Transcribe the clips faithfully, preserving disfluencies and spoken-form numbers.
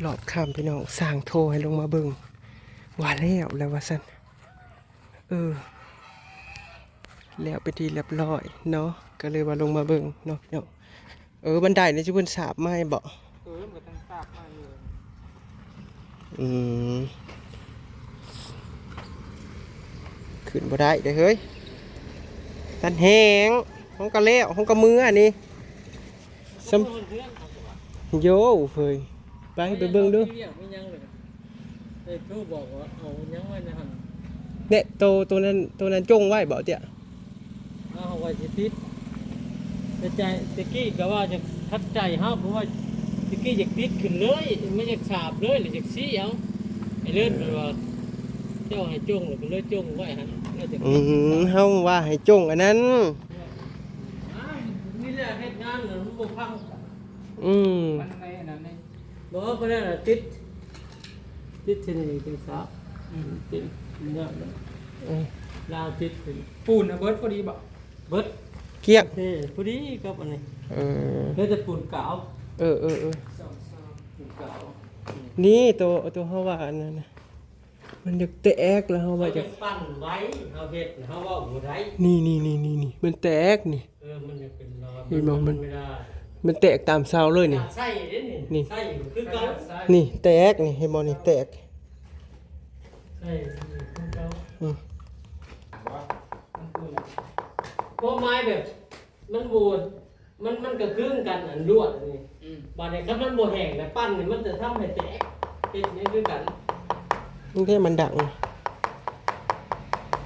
รอบค่ำพี่น้อง ช่างโทรให้ลงมาเบิ่ง ว่าแล้ว แล้วว่าซั่น เออ แล้วเป็นที่เรียบร้อยเนาะ ก็เลยว่าลงมาเบิ่งเนาะพี่น้อง เออ บันไดนี่จะเพิ่นสาบไม้บ่ เออ มันก็ต้องสาบไม้เลย อืม ขึ้นบ่ได้เด้อเฮ้ย ตันแหง ห้องกะแล้ว ห้องกะเมือนี่ สำ โยเฮ้ย ไป ไปเบิ่งดู เอ้ย โทรบอกว่าเอาหยังไว้ในหั่น เนี่ย โต โตนั้น โตนั้นจงไว้บ่เตี้ย เอาไว้สิติด แต่ใจ ตะกี้ก็ว่าจะขัดใจเฮา เพราะว่าตะกี้อยากติดขึ้นเลย ไม่อยากสาบเลย หรืออยากซี้เอา ไอ้เลิศมันว่า เจ้าให้จง แล้วก็เลยจงไว้หั่น แล้วจะ อืม เฮาว่าให้จงอันนั้น อ้าว นี่แหละเฮ็ดงานน่ะมันบ่ฟัง อืม มันในอันนั้นนี่ บ่ บ่ได้ล่ะ ติด ติดที่นี่เป็นสาว อืม ติดเนี่ยนะ อืม ลาวติดเป็น ปูนน่ะเบิดพอดีบ่ เบิด เกลี้ยง เออ พอดีกับอันนี้ เออ แล้วแต่ปูนกาว เออ เออ เออ ปูนกาว นี่ตัว ตัวเฮาว่าอันนั้นน่ะ มันอยากแตกแล้วเฮาว่าอยาก ปั้นไว้ เฮาเฮ็ด เฮาเว้าบ่ได้ นี่ นี่ นี่ นี่ นี่ มันแตกนี่ เออ มันยังเป็นรอย เห็นบ่ มัน มันไม่ได้ มันแตกตามเสาเลยนี่ ใส่เด้นี่ นี่ ใส่คือเก่า นี่แตกนี่ เห็นบ่นี่แตก ใส่คือเก่า อืม ความหมายแบบ มันโบด มัน มันก็คือกันอันลวดนี่ อืม บาดนี้คันมันบ่แห้งแล้วปั้นนี่มันจะทำให้แตก เฮ็ดนี่คือกัน มันแค่มันดัง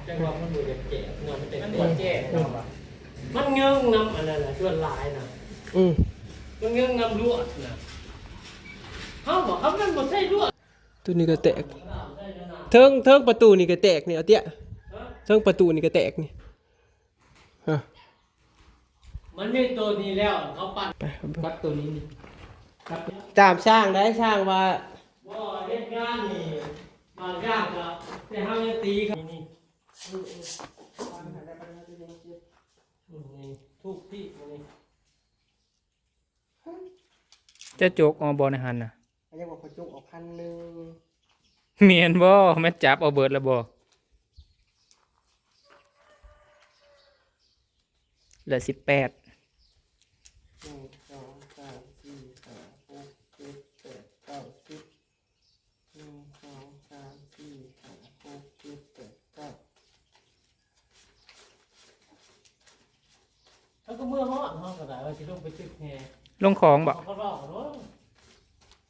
จังว่ามันบ่อยากแจกเนาะ มันจะ มันบ่แจกเนาะ มันเงิงนำอันนั้นน่ะ ส่วนหลายน่ะ อืม มันเงิงนำลวดน่ะ เฮาบอกคันมันบ่ใช่ลวด ตัวนี้ก็แตก เทิง เทิงประตูนี่ก็แตกนี่ เอาเตี้ย ฮะ เทิงประตูนี่ก็แตกนี่ ฮะ มันมีตัวนี้แล้ว เขาปั้น ไป ครับ กับตัวนี้นี่ ครับ ตามช่างได้ ช่างว่า บ่ เฮ็ดงานนี่ บางอย่างก็ แต่เฮายังตีกันนี่ อืม อืม อืม นี่ ทุกที่มันนี่ เจ้าโจก อ๋อ บ่ในหันน่ะ อันนี้บอกเขาจกออกพันหนึ่ง แม่นบ่ แม่นจับเอาเบิดแล้วบ่ เหลือสิบแปด หนึ่ง สอง สาม สี่ ห้า หก เจ็ด แปด เก้า สิบ หนึ่ง สอง สาม สี่ ห้า หก เจ็ด แปด เก้า แล้วก็เมื่อฮอด ฮอดก็ได้ ว่าสิลงไปตึกแฮ ลงของบ่ เขาก็รอกันว่า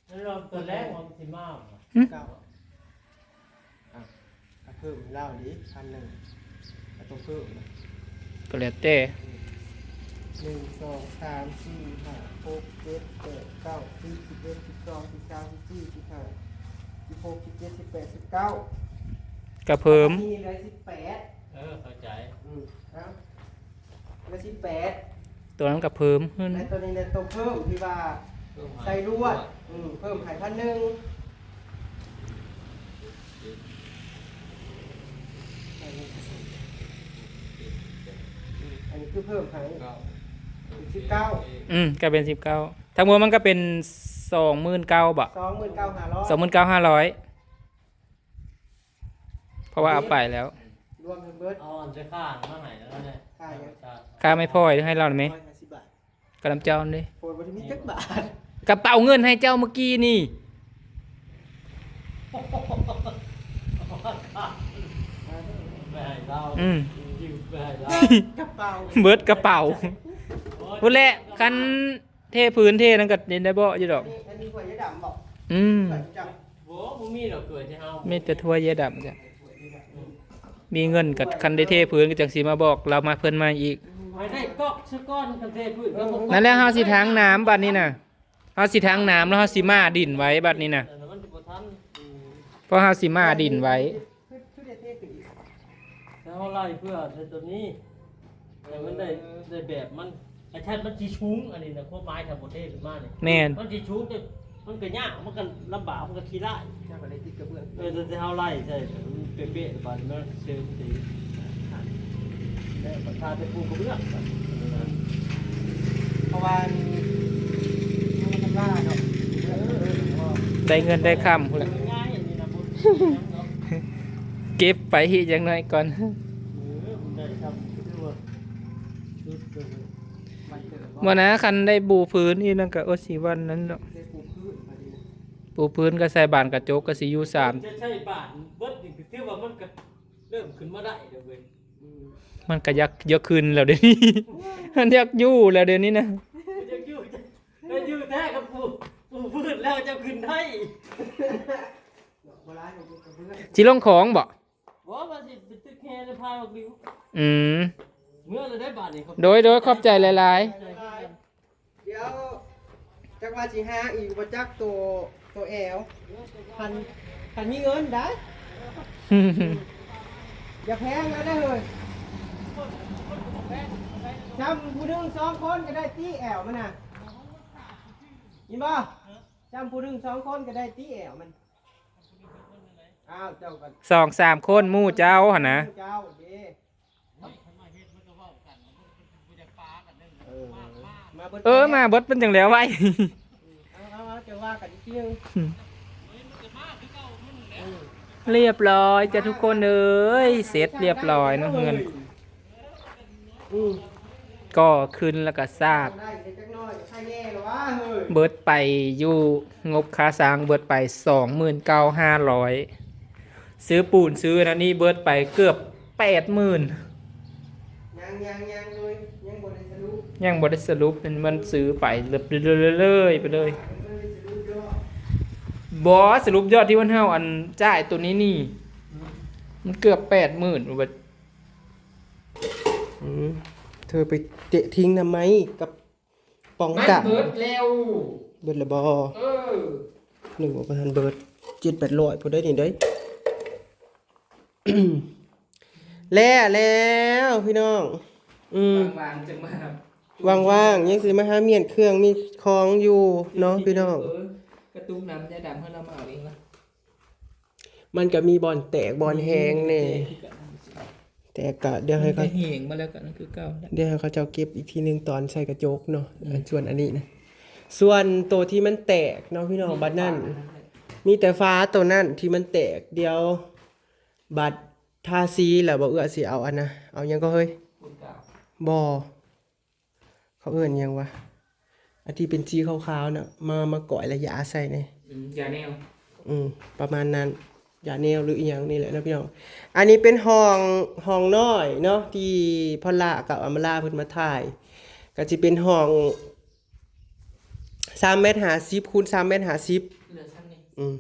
แล้วเราตัวแรกมันสิมาบ่ หึ เก้า อ่ะ ก็เพิ่มให้เราดิ พันหนึ่ง ก็ต้องเพิ่มนะ ก็แล้วแต่ หนึ่ง สอง สาม สี่ ห้า หก เจ็ด แปด เก้า สิบ สิบเอ็ด สิบสอง สิบสาม สิบสี่ สิบห้า สิบหก สิบเจ็ด สิบแปด สิบเก้า ก็เพิ่ม นี่เหลือสิบแปด เออ เข้าใจ อืม ครับ เหลือสิบแปด ตัวนั้นก็เพิ่มขึ้น และตัวนี้เนี่ยตัวเพิ่มที่ว่า เพิ่มให้ ใส่ลวด อืม เพิ่มให้พันหนึ่ง อันนี้คือเพิ่มให้ เก้า เป็นสิบเก้า อืม ก็เป็นสิบเก้า ทั้งหมดมันก็เป็นสองหมื่นเก้าบ่ สองหมื่นเก้าห้าร้อย สองหมื่นเก้าห้าร้อย เพราะว่าเอาไปแล้ว รวมทั้งเบิด เอาอันจะค่ามาให้แล้วเนี่ย ค่าหยัง ค่าไม้พลอยให้เราไหม ร้อยห้าสิบบาท กะลำเจ้านี่ โอ้ย บ่ได้มีจักบาท กระเป๋าเงินให้เจ้าเมื่อกี้นี่ ไปให้เรา อืม ยืมไปให้เรา กระเป๋า เบิดกระเป๋า พุ้นแหละ คันเทพื้นเทนั่นก็เล่นได้บ่อยู่ดอก อันนี้ อันนี้ถ้วยยายดำบ่ อืม ถ้วยจัง โอ้ บ่มีดอกถ้วยที่เฮา มีแต่ถ้วยยายดำจ้ะ มีเงินก็คันได้เทพื้นก็จังสิมาบอกเรามาเพิ่นมาอีก ให้ได้ก๊อกซะก่อน คันเทพื้นก็บ่ก๊อก นั่นแหละ เฮาสิถางน้ำบัดนี้น่ะ เฮาสิถางน้ำแล้วเฮาสิมาดินไว้บัดนี้น่ะ แต่มันสิบ่ทัน อืม เพราะเฮาสิมาดินไว้ คือ คือได้เทขึ้นอีก แล้วเฮาไล่เพื่อใส่ตัวนี้ แต่มันได้ ได้แบบมัน ไอ้ชัดมันสิสูง อันนี้นะ ความหมายถ้าบ่เทขึ้นมานี่ แม่น มันสิสูง แต่มันก็ยาก มันก็ลำบาก มันก็ขี้ร้าย ยากกว่าได้ติดกระเบื้อง เออ แต่เฮาไล่ใส่ มันเป๊ะๆ บาดนี้มันเสริมตี แล้วประธานไปปูกระเบื้อง เพราะว่ามันธรรมดาเนาะ เออ เออ เออ ได้เงินได้คำพู้นแหละ เก็บไปอีกอย่างน้อยก่อน บ่นะ คันได้ปูพื้นอีกนั่นก็ โอ้ สิวันนั้นเนาะ ปูพื้นก็ใส่บานกระจกก็สิอยู่สาม จะใช้บานเบิดนี่ก็ถือว่ามันก็เริ่มขึ้นมาได้แล้วเว้ย มันก็อยาก อยากขึ้นแล้วเดี๋ยวนี้ มันอยากอยู่แล้วเดี๋ยวนี้นะ มันอยากอยู่ จะอยู่แท้กับปู ปูพื้นแล้วจะขึ้นได้ สิลงของบ่ ว่าว่าสิไปตึกแฮในพายบักบิว อืม เมื่อเราได้บาทนี่ครับ โดย โดย ขอบใจหลายๆ เดี๋ยวจักว่าสิหาอีกบ่จักตัว ตัวแอล คัน คันมีเงินได้ อย่าแพงนะเด้อเฮ้ย จำผู้หนึ่งสองคนก็ได้ตี้แอลมันน่ะ ยินบ่ จำผู้หนึ่งสองคนก็ได้ตี้แอลมัน อ้าว เจ้าก็ สองสามคนหมู่เจ้าหั่นนะ เจ้าเด้ เออ มาเบิด เออ มาเบิดมันจังแล้วไว้ เอา เอา เอา จะว่ากันอีกทีหนึ่ง เรียบร้อยจ้ะทุกคนเอ้ย เสร็จเรียบร้อยเนาะเฮือน อืม ก็ขึ้นแล้วก็ซาบ ได้จักหน่อย ใครแน่หรอวะ เฮ้ย เบิดไปอยู่ งบค่าสร้างเบิดไป สองหมื่นเก้าห้าร้อย ซื้อปูนซื้ออันนี้เบิดไปเกือบ แปดหมื่น ยัง ยัง ยังเลย ยังบ่ได้สรุป ยังบ่ได้สรุป มัน มันซื้อไปเรื่อยๆๆๆไปเลย มันไม่ได้สรุปยอด บ่สรุปยอดที่มันเฮาอันจ่ายตัวนี้นี่ มันเกือบ แปดหมื่น ว่า อืม เธอไปเตะทิ้งทำไมกับป๋อง มัน กะ เบิดแล้ว เบิดแล้วบ่ เออ นึกว่าบ่ทันเบิด เจ็ดแปดร้อย พุ้นได้นี่เด้ย แล้ว แล้วพี่น้อง อืม ว่างๆจังมา ว่างๆยังสิมาหาเมียนเครื่องมีของอยู่เนาะพี่น้อง เออ กระตุกน้ำยาดำให้เรามาเอาเองวะ มันก็มีบ่อนแตกบ่อนแฮงแน่ แต่ก็เดี๋ยวให้เขา มันก็แห้งมาแล้วก็นั่นคือเก่าแล้ว เดี๋ยวให้เขาเจ้าเก็บอีกทีหนึ่งตอนใส่กระจกเนาะ อืม อันส่วนอันนี้นะ ส่วนตัวที่มันแตกเนาะพี่น้อง บัดนั้น มีแต่ฝาตัวนั้นที่มันแตก เดี๋ยว บัดทาสีแล้วบ่เอื้อสิเอาอันนะ เอาหยังก็เฮ้ย ปูนกาว บ่ เขาเอิ้นหยังวะ อันที่เป็นสีขาวๆน่ะ มา มาก่อยแล้วยาใส่นี่ อืม ยาแนว อืม ประมาณนั้น ยาแนวหรืออีหยังนี่แหละนะพี่น้อง อันนี้เป็นห้อง ห้องน้อยเนาะ ที่พอลล่ากับอำมาลาเพิ่นมาถ่าย ก็สิเป็นห้อง สามเมตรห้าสิบ คูณ สามเมตรห้าสิบ เหลือซ้ำนี่ อืม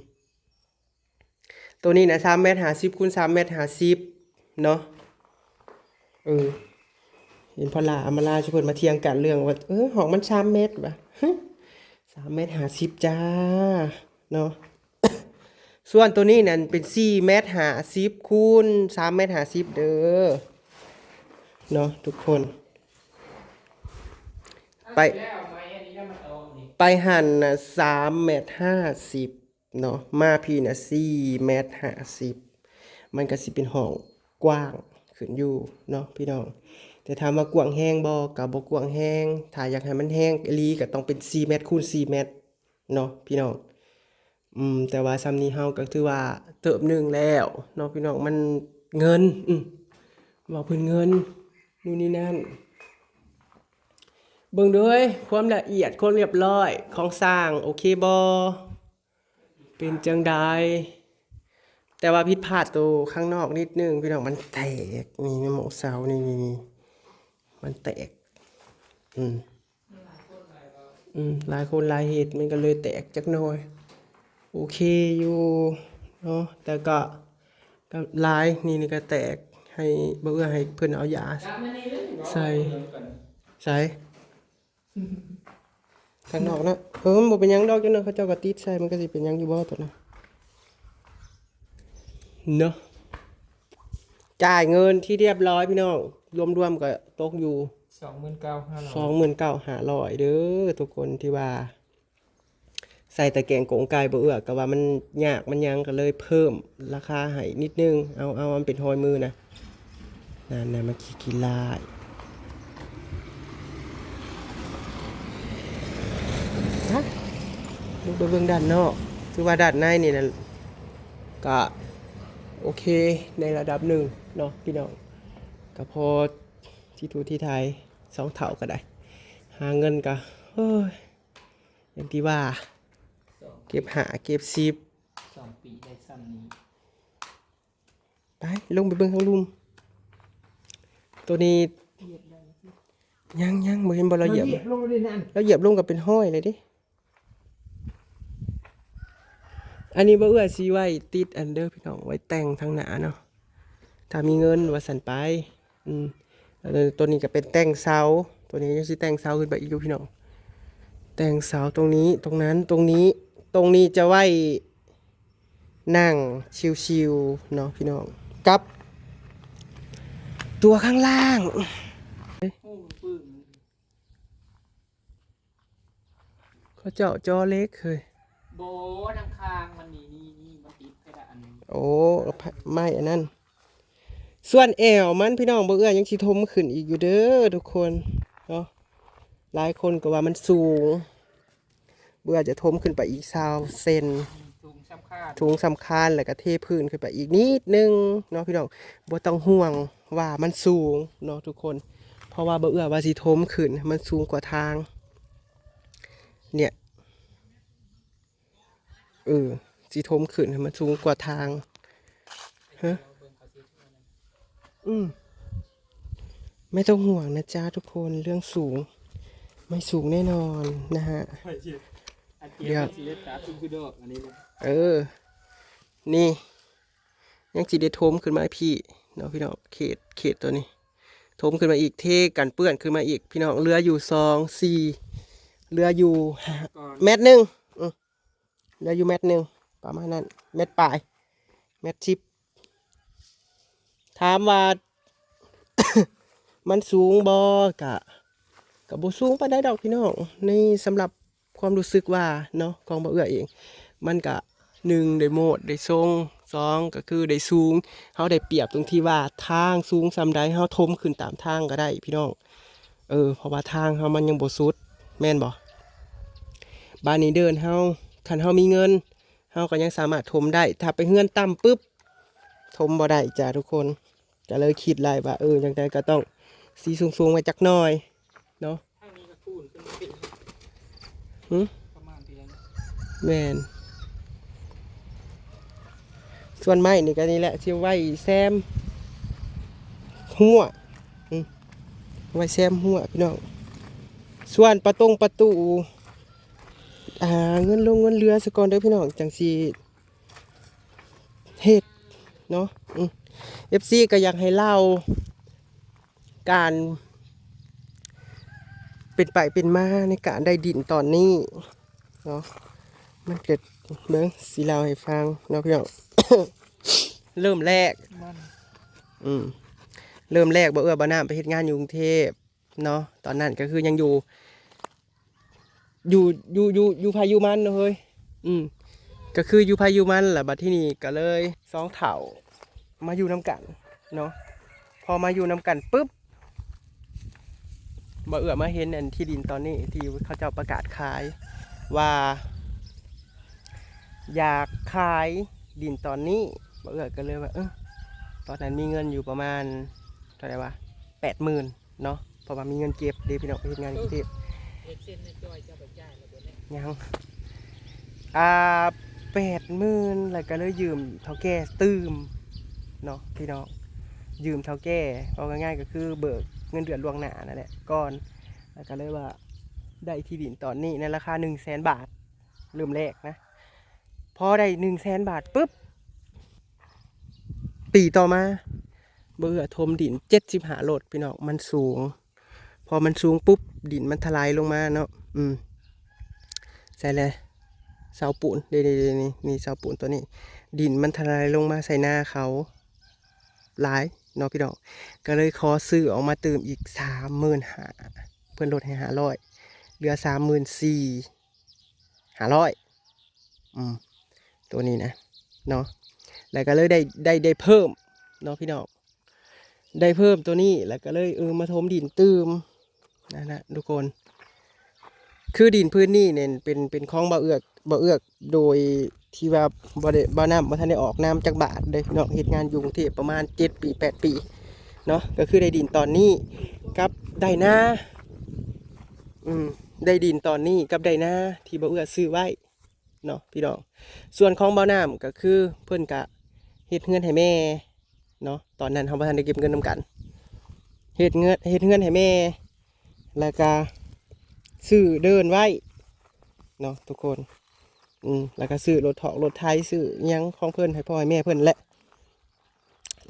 ตัวนี้นะ สามเมตรห้าสิบ คูณ สามเมตรห้าสิบ เนาะ เออ เห็นพอลล่าอำมาลาชุเพิ่นมาเถียงกันเรื่องว่า เออ ห้องมัน สามเมตร ว่ะ สามเมตรห้าสิบ จ้า เนาะ ส่วนตัวนี้นั่นเป็น สี่เมตรห้าสิบ คูณ สามเมตรห้าสิบ เด้อ เนาะทุกคน ไป ไปหั่นน่ะ สามเมตรห้าสิบ เนาะ มาพี้น่ะ สี่เมตรห้าสิบ มันก็สิเป็นห้องกว้างขึ้นอยู่เนาะพี่น้อง แต่ถามว่ากว้างแฮงบ่ ก็บ่กว้างแฮง ถ้าอยากให้มันแฮงอีหลีก็ต้องเป็น สี่เมตร คูณ สี่เมตร เนาะพี่น้อง อืม แต่ว่าส่ำนี้เฮาก็ถือว่าเติบหนึ่งแล้วเนาะพี่น้อง มันเงิน อืม เว้าพื้นเงิน นู่นนี่นั่น เบิ่งเด้อ ความละเอียด ความเรียบร้อยของสร้าง โอเคบ่ เป็นจังใด แต่ว่าผิดพลาดตัวข้างนอกนิดนึง พี่น้อง มันแตก นี่ นี่ หมองเสา นี่ นี่ นี่ มันแตก อืม อืม หลายคนหลายเหตุ มันก็เลยแตกจักหน่อย โอเคอยู่เนาะ แต่ก็ ก็หลาย นี่ นี่ก็แตก ให้ บ่เอื้อให้เพิ่นเอายาใส่ ใส่ ข้างนอกเนาะ เออ มันบ่เป็นหยังดอก จักหน่อยเขาเจ้าก็ติดใส่ มันก็สิเป็นหยังอยู่บ่ตัวนั้น เนาะ จ่ายเงินที่เรียบร้อยพี่น้อง รวมๆก็ตกอยู่ สองหมื่นเก้าห้าร้อย สองหมื่นเก้าห้าร้อย เด้อทุกคนที่ว่า ใส่ตะแกรงกรงไก่บ่เอื้อ ก็ว่ามันยากมันหยัง ก็เลยเพิ่มราคาให้นิดนึง เอา เอา มันเป็นฮอยมือนะ นั่นนะ มันขี้ขี้ลาย ฮะ ลงไปเบิ่งด้านนอก คือว่าด้านในนี่นะ ก็โอเคในระดับหนึ่งเนาะพี่น้อง ก็พอที่ถูที่ไทยสองเท่าก็ได้ หาเงินก็ โอ้ย อย่างที่ว่า สองเก็บห้าเก็บสิบ สองปีได้ซ้ำนี้ ไป ลงไปเบิ่งข้างลุ่ม ตัวนี้ เหยียบได้สิ ยังยังบ่เห็นบ่ เราเหยียบ เหยียบลงเลยนั่น เราเหยียบลงก็เป็นห้อยเลยเด้ อันนี้บ่เอื้อสิไว้ติดอันเด้อพี่น้อง ไว้แต่งทางหน้าเนาะ ถ้ามีเงินว่าซั่นไป อืม แล้วตัวนี้ก็เป็นแต่งเสา ตัวนี้ยังสิแต่งเสาขึ้นไปอีกอยู่พี่น้อง แต่งเสาตรงนี้ ตรงนั้น ตรงนี้ ตรงนี้จะไว้นั่งชิวๆเนาะพี่น้อง กับ ตัวข้างล่าง โอ้ ปึ้ง เขาเจาะจอเหล็กเฮ้ย โบทางข้างมันนี่ นี่ นี่ มันติดเพดาน โอ้ ไม้อันนั้น ส่วนแอวมันพี่น้อง บ่เอื้อยังสิถมขึ้นอีกอยู่เด้อทุกคนเนาะ หลายคนก็ว่ามันสูง บ่เอื้อจะถมขึ้นไปอีกซาวเซน สูงสำคัญ สูงสำคัญ แล้วก็เทพื้นขึ้นไปอีกนิดนึงเนาะพี่น้อง บ่ต้องห่วงว่ามันสูงเนาะทุกคน เพราะว่าบ่เอื้อว่าสิถมขึ้นให้มันสูงกว่าทาง เนี่ย เออ สิถมขึ้นให้มันสูงกว่าทาง ฮะ อืม ไม่ต้องห่วงนะจ๊ะทุกคน เรื่องสูง ไม่สูงแน่นอนนะฮะ เดี๋ยว เดี๋ยว เออ นี่ ยังสิได้ถมขึ้นมาพี่เนาะพี่น้อง เขต เขตตัวนี้ ถมขึ้นมาอีก เทกันเปื้อนขึ้นมาอีกพี่น้อง เหลืออยู่สอง สี่ เหลืออยู่ห้า ก่อน เมตรหนึ่ง อืม เหลืออยู่เมตรหนึ่ง ประมาณนั้น เมตรปลาย เมตรสิบ ถามว่า มันสูงบ่ กะ กะบ่สูงปานใดดอกพี่น้อง ในสำหรับความรู้สึกว่าเนาะ ของบ่าวเอื้อเอง มันกะ หนึ่ง ได้โมด ได้ทรง สอง ก็คือได้สูง เฮาได้เปรียบตรงที่ว่าทางสูงส่ำใด เฮาถมขึ้นตามทางก็ได้พี่น้อง เออ เพราะว่าทางเฮามันยังบ่สุด แม่นบ่ บาดนี้เดินเฮา คันเฮามีเงิน เฮาก็ยังสามารถถมได้ ถ้าไปเฮือนต่ำปึ๊บ ถมบ่ได้จ้ะทุกคน ก็เลยคิดไล่ว่า เออ จั่งใดก็ต้องสิสูงๆไว้จักหน่อยเนาะ ทางนี้ก็คูณขึ้นมาอีก หึ ประมาณเท่าไหร่นะ แม่น ส่วนไม้นี่ก็นี่แหละ สิไว้แซมหัว อืม ไว้แซมหัวพี่น้อง ส่วนประตงประตู อ่า เงินลงเงินเหลือซะก่อนเด้อพี่น้อง จั่งสิเฮ็ดเนาะ อืม เอฟซี ก็อยากให้เล่าการเป็นไปเป็นมาในการได้ดินตอนนี้เนาะ มันเกิด เบิ่ง สิเล่าให้ฟังเนาะพี่น้อง เริ่มแรก มัน อืม เริ่มแรกบ่าวเอื้อบ่าวน้ำไปเฮ็ดงานอยู่กรุงเทพฯเนาะ ตอนนั้นก็คือยังอยู่ อยู่ อยู่ อยู่ อยู่ไผอยู่มันเนาะเฮ้ย อืม ก็คืออยู่ไผอยู่มันแหละ บัดที่นี่ก็เลยสองเฒ่ามาอยู่นำกันเนาะ พอมาอยู่นำกันปุ๊บ บ่าวเอื้อมาเห็นอันที่ดินตอนนี้ที่เขาเจ้าประกาศขาย ว่า อยากขายดินตอนนี้ บ่าวเอื้อก็เลยว่า เออ ตอนนั้นมีเงินอยู่ประมาณ เท่าไหร่วะ แปดหมื่นเนาะ เพราะว่ามีเงินเก็บเด้พี่น้อง ไปเฮ็ดงานกรุงเทพฯ เฮ็ดเซ็นในจอยเจ้าไปจ่ายแล้วบ่เนี่ย ยัง อ่า แปดหมื่น แล้วก็เลยยืมเฒ่าแก่ตื่มเนาะพี่น้อง ยืมเฒ่าแก่ เอาง่ายๆก็คือเบิกเงินเดือนล่วงหน้านั่นแหละก่อน แล้วก็เลยว่าได้ที่ดินตอนนี้ในราคาหนึ่งแสนบาท เริ่มแรกนะ พอได้หนึ่งแสนบาทปุ๊บ ปีต่อมา บ่าวเอื้อถมดินเจ็ดสิบห้าโลดพี่น้อง มันสูง พอมันสูงปุ๊บ ดินมันถลายลงมาเนาะ อืม ใส่เลย เสาปูน เด้ๆๆ นี่ นี่เสาปูนตัวนี้ ดินมันถลายลงมาใส่นาเขา หลายเนาะพี่น้อง ก็เลยขอซื้อออกมาตื่มอีกสามหมื่นห้า เพิ่นลดให้ห้าร้อย เหลือสามหมื่นสี่ห้าร้อย อืม ตัวนี้นะ เนาะ แล้วก็เลยได้ ได้ ได้เพิ่มเนาะพี่น้อง ได้เพิ่มตัวนี้ แล้วก็เลย เออ มาถมดินตื่ม นั่นนะทุกคน คือดินพื้นนี่เนี่ยเป็น เป็นของบ่าวเอื้อ บ่เอื้อโดยที่ว่าบ่ได้ บ่าวน้ำบ่ทันได้ออกนามจักบาทเด้อพี่น้อง เฮ็ดงานอยู่กรุงเทพฯประมาณเจ็ดปีแปดปีเนาะ ก็คือได้ดินตอนนี้กับได้นา อืม ได้ดินตอนนี้กับได้นาที่บ่าวเอื้อซื้อไว้เนาะพี่น้อง ส่วนของบ่าวน้ำก็คือเพิ่นก็เฮ็ดเฮือนให้แม่เนาะ ตอนนั้นเฮาบ่ทันได้เก็บเงินนำกัน เฮ็ดเฮือน เฮ็ดเฮือนให้แม่ แล้วก็ซื้อเดินไว้เนาะทุกคน อืม แล้วก็ซื้อรถเถาะรถไถ ซื้ออิหยังของเพิ่นให้พ่อให้แม่เพิ่นแหละ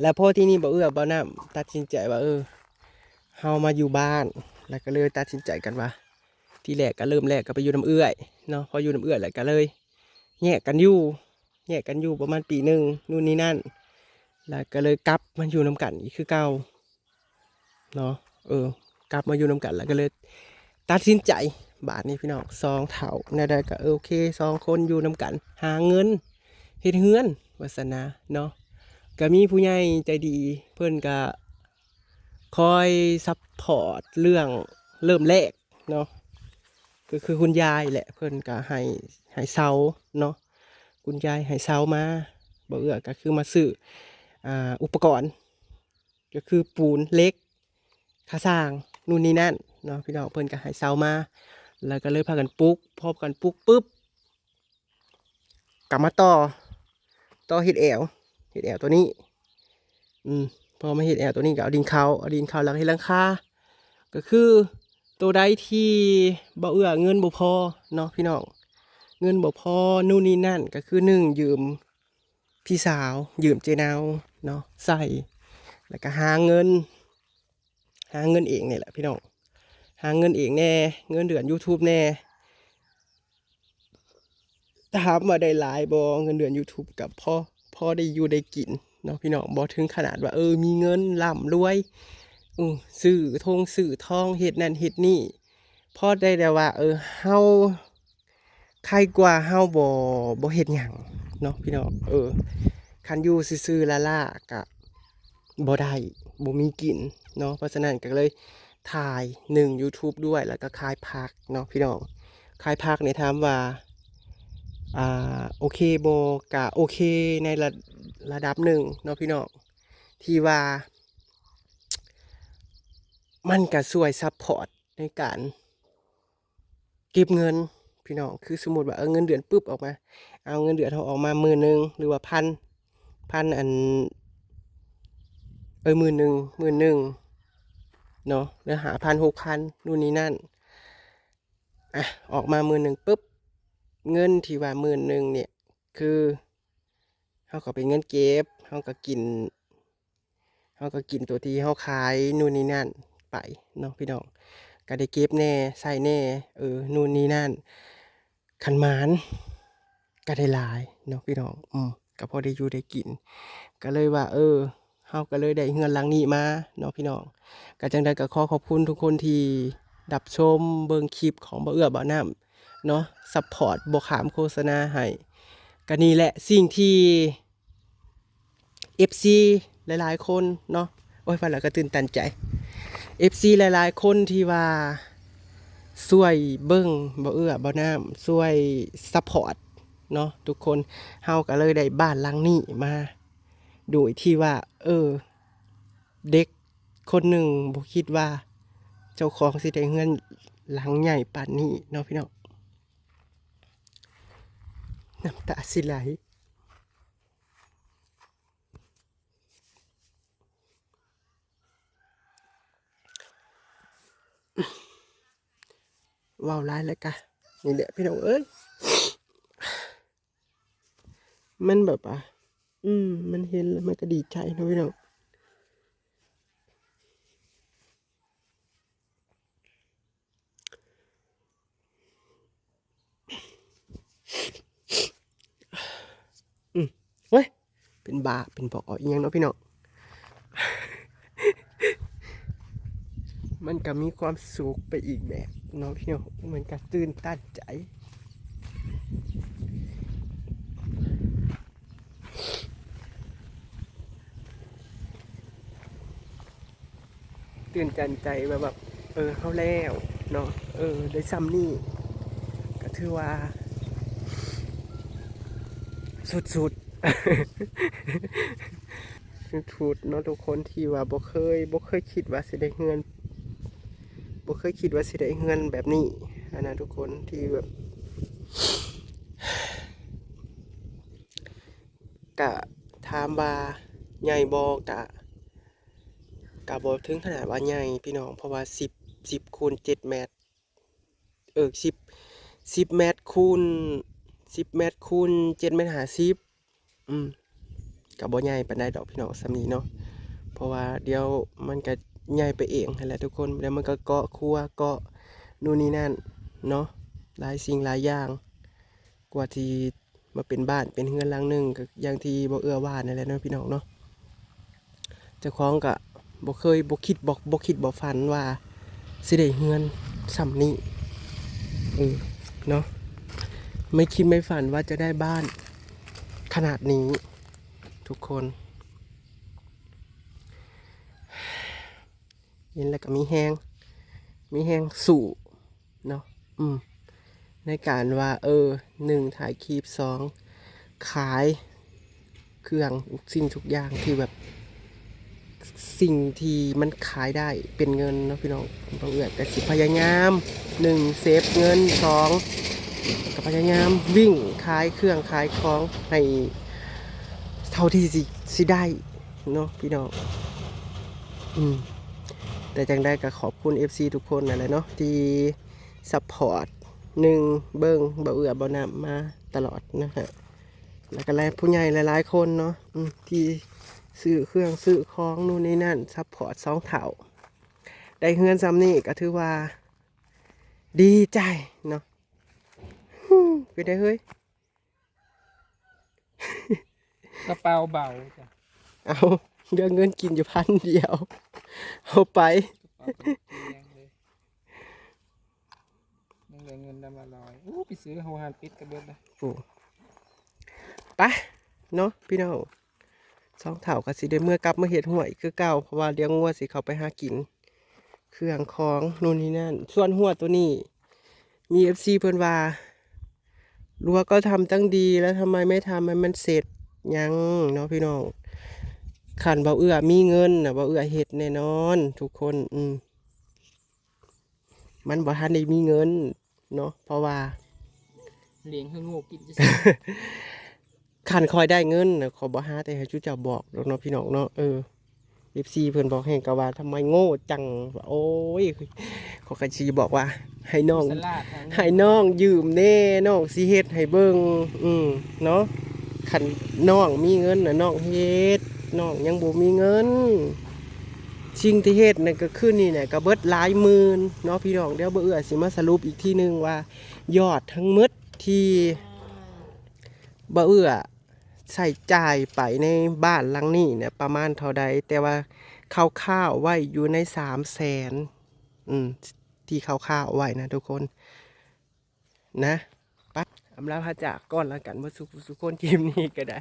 แล้วพอทีนี้บ่าวเอื้อบ่าวน้ำตัดสินใจว่า เออ เฮามาอยู่บ้าน แล้วก็เลยตัดสินใจกันว่า ทีแรกก็เริ่มแรกก็ไปอยู่นำเอื้อยเนาะ พออยู่นำเอื้อยแล้วก็เลยแยกกันอยู่ แยกกันอยู่ประมาณปีหนึ่ง นู่นนี่นั่น แล้วก็เลยกลับมาอยู่นำกันอีกคือเก่าเนาะ เออ กลับมาอยู่นำกัน แล้วก็เลยตัดสินใจ บาดนี้พี่น้อง สองเฒ่าแนวใดก็ เออ โอเค สองคนอยู่นำกัน หาเงินเฮ็ดเฮือน ว่าซั่นนะเนาะ ก็มีผู้ใหญ่ใจดี เพิ่นก็คอยซัพพอร์ตเรื่องเริ่มแรกเนาะ ก็คือคุณยายแหละ เพิ่นก็ให้ ให้เสาเนาะ คุณยายให้เสามา บ่าวเอื้อก็คือมาซื้อ อ่า อุปกรณ์ ก็คือปูน เหล็ก ค่าสร้าง นู่นนี่นั่นเนาะพี่น้อง เพิ่นก็ให้เสามา แล้วก็เลยพากันปลูก พอกันปลูกปุ๊บ ก็มาต่อ ต่อเฮ็ดแอว เฮ็ดแอวตัวนี้ อืม พอมาเฮ็ดแอวตัวนี้ก็เอาดินเข้า เอาดินเข้าแล้วก็เฮ็ดหลังคา ก็คือตัวใดที่บ่าวเอื้อเงินบ่พอเนาะพี่น้อง เงินบ่พอ นู่นนี่นั่น ก็คือหนึ่งยืมพี่สาว ยืมเจ๊นาวเนาะ ใส่ แล้วก็หาเงิน หาเงินเองนี่แหละพี่น้อง หาเงินเองแน่ เงินเดือน YouTube แน่ ถามว่าได้หลายบ่ เงินเดือน YouTube ก็พอ พอได้อยู่ได้กินเนาะพี่น้อง บ่ถึงขนาดว่า เออ มีเงินร่ำรวย อือ ซื้อทงซื้อทอง เฮ็ดนั่นเฮ็ดนี่ พอได้แต่ว่า เออ เฮา ใครกว่าเฮาบ่ บ่เฮ็ดหยังเนาะพี่น้อง เออ คันอยู่ซื่อๆ ล้าๆ ก็บ่ได้ บ่มีกินเนาะ เพราะฉะนั้นก็เลยถ่าย หนึ่ง YouTube ด้วย แล้วก็ขายผักเนาะพี่น้อง ขายผักนี่ถามว่า อ่า โอเคบ่ ก็โอเคในระ ระดับหนึ่งเนาะพี่น้อง ที่ว่า มันก็ช่วยซัพพอร์ตในการ เก็บเงินพี่น้อง คือสมมุติว่า เออ เงินเดือนปุ๊บออกมา เอาเงินเดือนเฮาออกมาหมื่นหนึ่ง หรือว่าพัน พัน อัน เออ หมื่นหนึ่ง หมื่นหนึ่ง เนาะ หรือห้าพัน หกพัน นู่นนี่นั่น อ่ะ ออกมาหมื่นหนึ่งปุ๊บ เงินที่ว่าหมื่นหนึ่งเนี่ย คือ เฮาก็เป็นเงินเก็บ เฮาก็กิน เฮาก็กินตัวที่เฮาขายนู่นนี่นั่นไปเนาะพี่น้อง ก็ได้เก็บแน่ ใช้แน่ เออ นู่นนี่นั่น คันหมาน ก็ได้หลายเนาะพี่น้อง อืม ก็พอได้อยู่ได้กิน ก็เลยว่า เออ เฮาก็เลยได้เฮือนหลังนี้มาเนาะพี่น้อง ก็จั่งใดก็ขอขอบคุณทุกคนที่รับชมเบิ่งคลิปของบ่าวเอื้อบ่าวน้ำเนาะ ซัพพอร์ตบ่ข้ามโฆษณาให้ ก็นี่แหละสิ่งที่ เอฟซี หลายๆ คนเนาะ โอ้ย ฟังแล้วก็ตื่นตันใจ เอฟซี หลายๆ คนที่ว่าช่วยเบิ่งบ่าวเอื้อบ่าวน้ำ ช่วยซัพพอร์ตเนาะทุกคน เฮาก็เลยได้บ้านหลังนี้มา โดยที่ว่า เออ เด็กคนหนึ่งบ่คิดว่า เจ้าของสิได้เฮือนหลังใหญ่ปานนี้เนาะพี่น้อง น้ำตาสิไหล เว้าหลายแล้วกะ นี่แหละพี่น้องเอ้ย มันแบบว่า อืม มันเห็นแล้วมันก็ดีใจเนาะพี่น้อง อืม เว้ย เป็นบ้า เป็นบออีหยังเนาะพี่น้อง มันก็มีความสุขไปอีกแบบเนาะพี่น้อง มันก็ตื่นตันใจ ตื่นตันใจว่าแบบ เออ เฮาแล้วเนาะ เออ ได้ส่ำนี้ ก็ถือว่า สุดๆ สุดๆเนาะทุกคน ที่ว่าบ่เคย บ่เคยคิดว่าสิได้เฮือน บ่เคยคิดว่าสิได้เฮือนแบบนี้อะนะทุกคน ที่แบบ กะถามว่าใหญ่บ่ กะ กะบ่ถึงขนาดว่าใหญ่พี่น้อง เพราะว่าสิบ สิบคูณเจ็ดเมตร เออ สิบ สิบเมตรคูณ สิบเมตรคูณเจ็ดเมตรห้าสิบ อืม กะบ่ใหญ่ปานใดดอกพี่น้อง ส่ำนี้เนาะ เพราะว่าเดี๋ยวมันกะใหญ่ไปเองหั้นแหละทุกคน แล้วมันกะเกาะครัว เกาะนู่นนี่นั่นเนาะ หลายสิ่งหลายอย่าง กว่าที่มาเป็นบ้านเป็นเฮือนหลังหนึ่ง กะอย่างที่บ่าวเอื้อว่านั่นแหละเนาะพี่น้องเนาะ เจ้าของกะบ่เคย บ่คิด บ่ บ่คิดบ่ฝันว่าสิได้เฮือนส่ำนี้ เออ เนาะ ไม่คิดไม่ฝันว่าจะได้บ้านขนาดนี้ ทุกคน เห็นแล้วกะมีแฮง มีแฮงสู้เนาะ อืม ในการว่า เออ หนึ่ง ถ่ายคลิป สอง ขายเครื่องทุกสิ่งทุกอย่างที่แบบ สิ่งที่มันขายได้เป็นเงินเนาะพี่น้อง บ่าวเอื้อกะสิพยายาม หนึ่ง เซฟเงิน สอง กะพยายามวิ่งขายเครื่องขายของให้เท่าที่สิ สิได้เนาะพี่น้อง อืม แต่จั่งใดกะขอบคุณ เอฟซี ทุกคนนั่นแหละเนาะ ที่ซัพพอร์ต หนึ่ง เบิ่งบ่าวเอื้อบ่าวนำมาตลอดนะฮะ แล้วกะหลายผู้ใหญ่หลายๆคนเนาะ อืม ที่ซื้อเครื่องซื้อของนู่นนี่นั่น ซัพพอร์ตสองเฒ่า ได้เฮือนส่ำนี้กะถือว่าดีใจเนาะ เป็นไดเฮ้ย กระเป๋าเบาจ้ะ เอา เหลือเงินกินอยู่พันเดียว เอาไป กระเป๋าเปียงเลย ยังเหลือเงินดำละร้อย อู้ ไปซื้อโฮฮานปิดกะเบิดนะ โอ้ ไปเนาะพี่น้อง สองเฒ่ากะสิได้เมือกลับมาเฮ็ดฮวดคือเก่า เพราะว่าเลี้ยงงัวสิเข้าไปหากินเครื่องของนู่นนี่นั่น ส่วนฮวดตัวนี้ มี เอฟซี เพิ่นว่า รั้วก็ทำตั้งดีแล้วทำไมไม่ทำให้มันเสร็จ ยังเนาะพี่น้อง คันบ่าวเอื้อมีเงินน่ะ บ่าวเอื้อเฮ็ดแน่นอนทุกคน อืม มันบ่ทันได้มีเงินเนาะ เพราะว่า เลี้ยงให้โง่กินซื่อๆ คันข้อยได้เงินน่ะ ข้อยบ่หาแต่ให้จุเจ้าบอกดอกเนาะพี่น้องเนาะ เออ เอฟซี เพิ่นบอกแฮงกะว่าทำไมโง่จัง ว่า โอ้ย ข้อยกะสิบอกว่า ให้น้อง สลาดทาง ให้น้องยืมแน่ น้องสิเฮ็ดให้เบิ่ง อืม เนาะ คันน้องมีเงินน่ะ น้องเฮ็ด น้องยังบ่มีเงิน สิ่งที่เฮ็ดนั่นกะคือนี่แหละ กะเบิดหลายหมื่นเนาะพี่น้อง เดี๋ยวบ่าวเอื้อสิมาสรุปอีกทีหนึ่งว่า ยอดทั้งหมดที่บ่าวเอื้อใช้จ่ายไปในบ้านหลังนี้เนี่ย ประมาณเท่าใด แต่ว่าคร่าวๆไว้อยู่ในสามแสน อืม ที่คร่าวๆไว้นะทุกคน นะ ไป อำลาพระจากก่อนละกัน บ่สุขสุขคน คลิปนี้กะได้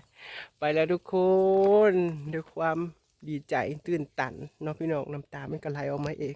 ไปแล้วทุกคน ด้วยความดีใจตื้นตันเนาะพี่น้อง น้ำตามันกะไหลออกมาเอง